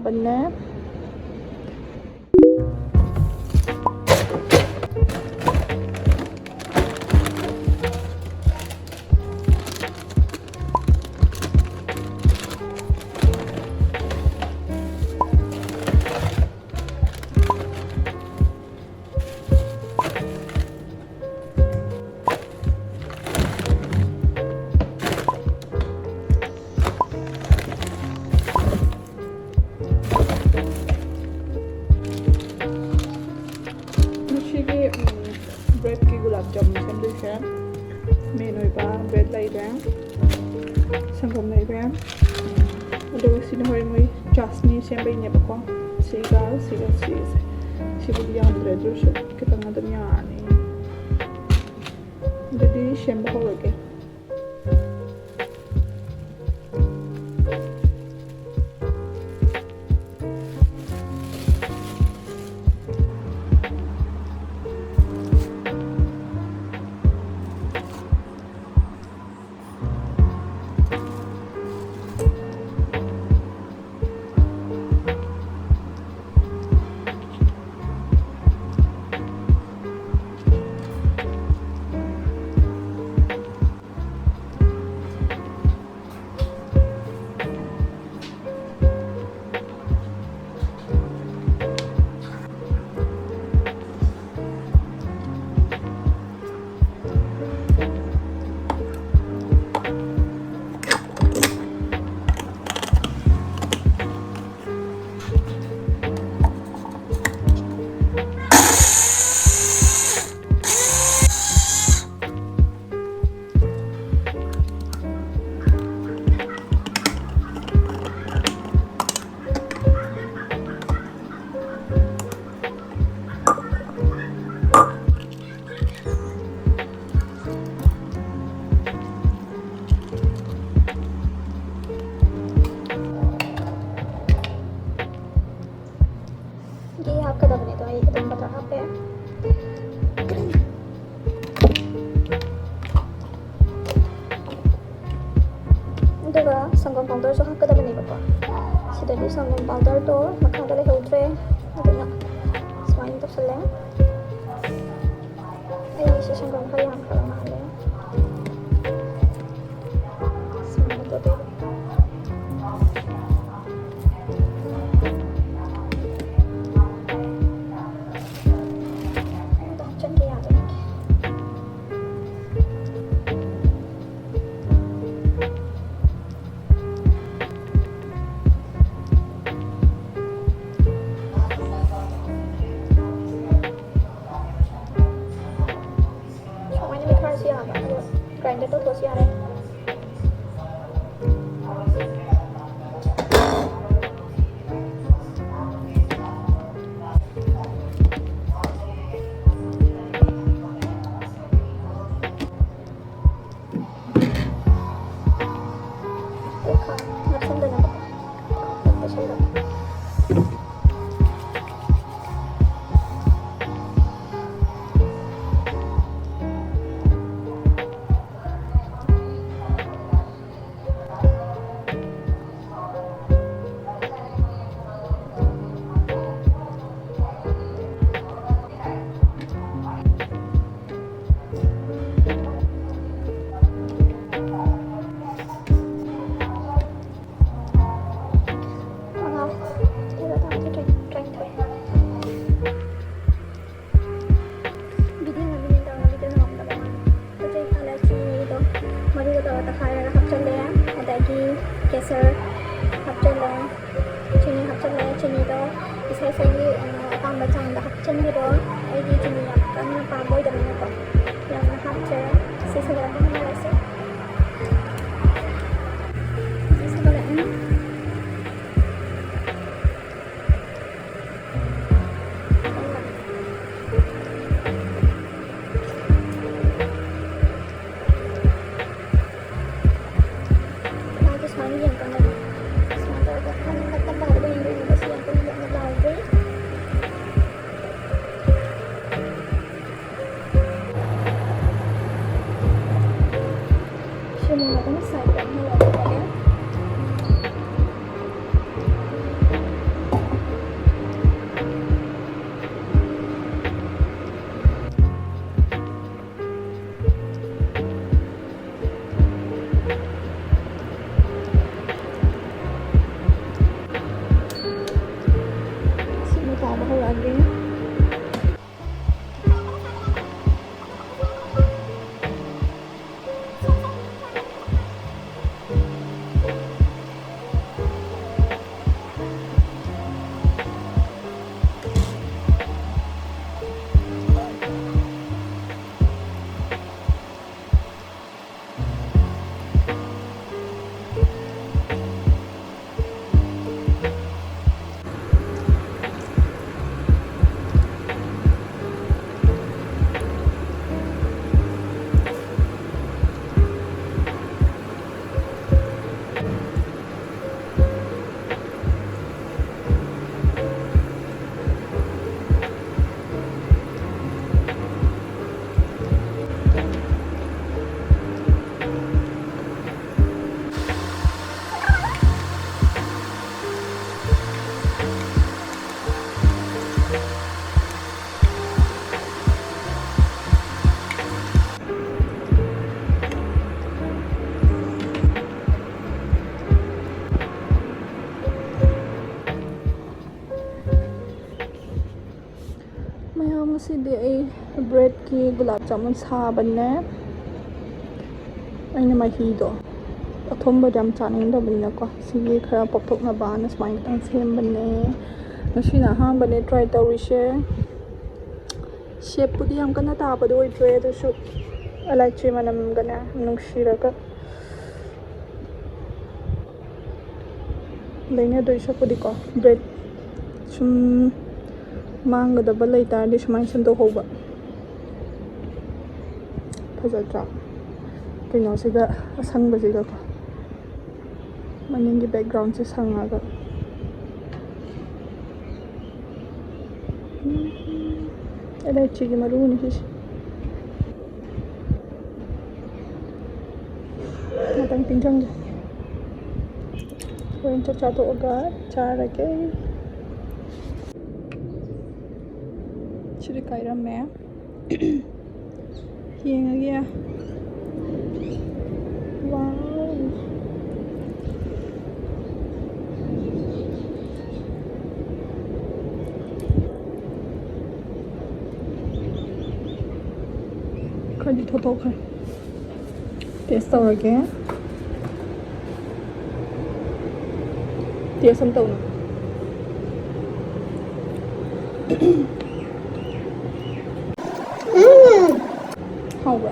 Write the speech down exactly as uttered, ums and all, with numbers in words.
ꯕꯅꯦ꯫ ꯉꯁꯤꯒꯤ, ꯎꯝ, breadꯀꯤ ꯒꯨꯂꯥꯞ ꯖꯥꯃꯨꯟ ꯁꯦꯝꯗꯣꯏꯁꯦ꯫ Main ꯑꯣꯏꯕ bread ꯂꯩꯔꯦ, ꯁꯪꯒꯣꯝ ꯂꯩꯔꯦ, ꯑꯗꯨꯒ ꯁꯤꯅ ꯍꯣꯔꯦꯟ ꯃꯣꯏ ꯆꯥꯁꯅꯤ ꯁꯦꯝꯕꯩꯅꯦꯕꯀꯣ꯫ ꯁꯤꯒ ꯁꯤꯒ ꯁꯤꯒꯁꯦ, ꯁꯤꯕꯨꯗꯤ ꯌꯥꯝꯗ꯭ꯔꯦ, ꯑꯗꯨ ꯑꯣꯏꯔꯁꯨ ꯈꯤꯇꯪ ꯑꯗꯨꯝ ꯌꯥꯔꯅꯤ꯫ ꯑꯗꯨꯗꯤ ꯁꯦꯝꯕ ꯍꯧꯔꯒꯦ꯫ ꯑꯗꯒꯤ ꯁꯪꯒꯣꯝ ꯄꯥꯎꯗꯔꯗꯣ ꯃꯈꯥꯗ ꯂꯩꯍꯧꯗ꯭ꯔꯦ, ꯑꯗꯨꯅ ꯁꯨꯃꯥꯏꯅ ꯇꯧꯁꯜꯂꯦ꯫ ꯑꯩꯒꯤꯁꯦ ꯁꯪꯒꯣꯝ ꯈꯔ ꯌꯥꯝꯈ꯭ꯔꯕ ꯃꯥꯜꯂꯦ꯫ ꯁꯨꯃꯥꯏꯅ ꯇꯧꯗꯣꯏꯕ꯫ ꯑꯃꯨꯛꯇ ꯍꯥꯞꯆꯤꯟꯒꯦ ꯌꯥꯕ꯭ꯔꯥ ꯌꯦꯡꯒꯦ꯫ ꯁꯨꯃꯥꯏꯅ ꯃꯦꯠꯈꯥꯏꯔꯁꯨ ꯌꯥꯕ, ꯑꯗꯣ grinder ꯇꯧꯊꯣꯛꯑꯁꯨ ꯌꯥꯔꯦ꯫ ꯍꯥꯞꯆꯤꯟꯗꯅꯕ꯫ ꯃꯉꯥ, ꯇꯔꯥ, ꯇꯔꯥꯃꯥꯊꯣꯏ, ꯇꯔꯥꯅꯤꯊꯣꯏ꯫ ꯚꯤꯗꯤꯑꯣ ꯉꯝꯃꯤꯅꯦ ꯇꯧꯔꯒ ꯚꯤꯗꯤꯑꯣ ꯉꯝꯗꯕ ꯋꯥꯅꯤ꯫ ꯍꯧꯖꯤꯛ ꯑꯂꯥꯏꯆꯤꯗꯣ ꯃꯔꯨꯒ ꯇꯧꯔꯒ ꯇꯛꯈꯥꯏꯔꯒ ꯍꯥꯞꯆꯜꯂꯦ꯫ ꯑꯗꯒꯤ ꯀꯦꯁꯔ ꯍꯥꯞꯆꯜꯂꯦ꯫ ꯆꯤꯅꯤ ꯍꯥꯞꯆꯜꯂꯦ꯫ ꯆꯤꯅꯤꯗꯣ ꯏꯁꯥ ꯏꯁꯥꯒꯤ, ꯑ, ꯑꯄꯥꯝꯕ ꯆꯥꯡꯗ ꯍꯥꯞꯆꯟꯕꯤꯔꯣ꯫ ꯑꯩꯗꯤ ꯆꯤꯅꯤ ꯌꯥꯝ ꯀꯟꯅ ꯄꯥꯝꯕ ꯑꯣꯏꯗꯕꯅꯤꯅꯀꯣ ꯌꯥꯝꯅ ꯍꯥꯞꯇ꯭ꯔꯦ꯫ ꯁꯤ ꯁꯧꯒꯠꯂꯛꯄ ꯉꯥꯏꯔꯁꯦ꯫ ꯁꯤ ꯁꯧꯒꯠꯂꯛꯑꯅꯤ꯫ ꯃꯥꯒꯤ ꯁꯨꯃꯥꯏꯅ ꯌꯦꯡꯉꯀꯥꯟꯗ ꯁꯨꯃꯥꯏꯅ ꯇꯧꯔꯒ ꯈꯤꯇꯪ ꯇꯞ ꯇꯞꯅ ꯍꯥꯏꯔꯒ ꯌꯦꯡꯗꯣꯏꯅꯦꯕ꯫ ꯁꯤ ꯌꯥꯝ ꯀꯟꯅ ꯌꯥꯝꯅ ꯂꯥꯎꯗ꯭ꯔꯤ꯫ ꯁꯤꯗꯤ ꯑꯩ ꯕ꯭ꯔꯦꯗꯀꯤ ꯒꯨꯂꯥꯞ ꯖꯥꯃꯨꯟ ꯁꯥꯕꯅꯦ꯫ ꯑꯩꯅ ꯃꯍꯤꯗꯣ ꯑꯊꯨꯝꯕꯗꯣ ꯌꯥꯝ ꯆꯥꯅꯤꯡꯗꯕꯅꯤꯅꯀꯣ, ꯁꯤꯒꯤ ꯈꯔ ꯄꯣꯞꯊꯣꯛꯅꯕꯅ ꯁꯨꯃꯥꯏꯅ ꯈꯤꯇꯪ ꯁꯦꯝꯕꯅꯦ꯫ ꯉꯁꯤꯅ ꯑꯍꯥꯟꯕꯅꯦ ꯇ꯭ꯔꯥꯏ ꯇꯧꯔꯤꯁꯦ꯫ ꯁꯦꯞꯄꯨꯗꯤ ꯌꯥꯝ ꯀꯟꯅ ꯇꯥꯕꯗꯣ ꯑꯣꯏꯗ꯭ꯔꯦ, ꯑꯗꯨꯁꯨ ꯏꯂꯥꯏꯆꯤ ꯃꯅꯝꯒꯅꯦ ꯅꯨꯡꯁꯤꯔꯒ ꯂꯩꯅꯗꯣꯏ ꯁꯔꯨꯛꯄꯨꯗꯤꯀꯣ, ꯕ꯭ꯔꯦꯗ ꯁꯨꯝ ꯃꯥꯡꯒꯗꯕ ꯂꯩꯇꯥꯔꯗꯤ ꯁꯨꯃꯥꯏꯅ ꯁꯦꯝꯗꯣꯛꯍꯧꯕ꯫ ꯐꯖꯗ꯭ꯔꯥ? ꯀꯩꯅꯣꯁꯤꯒ, ꯑꯁꯪꯕꯁꯤꯒꯀꯣ, ꯃꯅꯤꯡꯒꯤ ꯕꯦꯛꯒ꯭ꯔꯥꯎꯟꯁꯦ ꯁꯪꯉꯒ꯫ ꯏꯂꯥꯏꯆꯤꯒꯤ ꯃꯔꯨꯅꯤ ꯁꯤꯁꯦ꯫ ꯉꯥꯛꯇꯪ ꯇꯤꯡꯖꯪꯒꯦ꯫ ꯍꯣꯔꯦꯟ ꯆꯥꯛ ꯆꯥꯊꯣꯛꯑꯒ ꯆꯥꯔꯒꯦ꯫ ꯁꯤꯗꯤ ꯀꯥꯏꯔꯝꯃꯦ꯫ ꯌꯦꯡꯉꯒꯦ꯫ ꯋꯥꯎ꯫ ꯈꯔꯗꯤ ꯊꯣꯠꯇꯣꯛꯈ꯭ꯔꯦ꯫ ꯇꯦꯁ ꯇꯧꯔꯒꯦ꯫ ꯇꯦꯁ ꯑꯃ ꯇꯧꯅ꯫ ꯎꯝ꯫ ꯍꯥꯎꯕ꯭ꯔꯥ?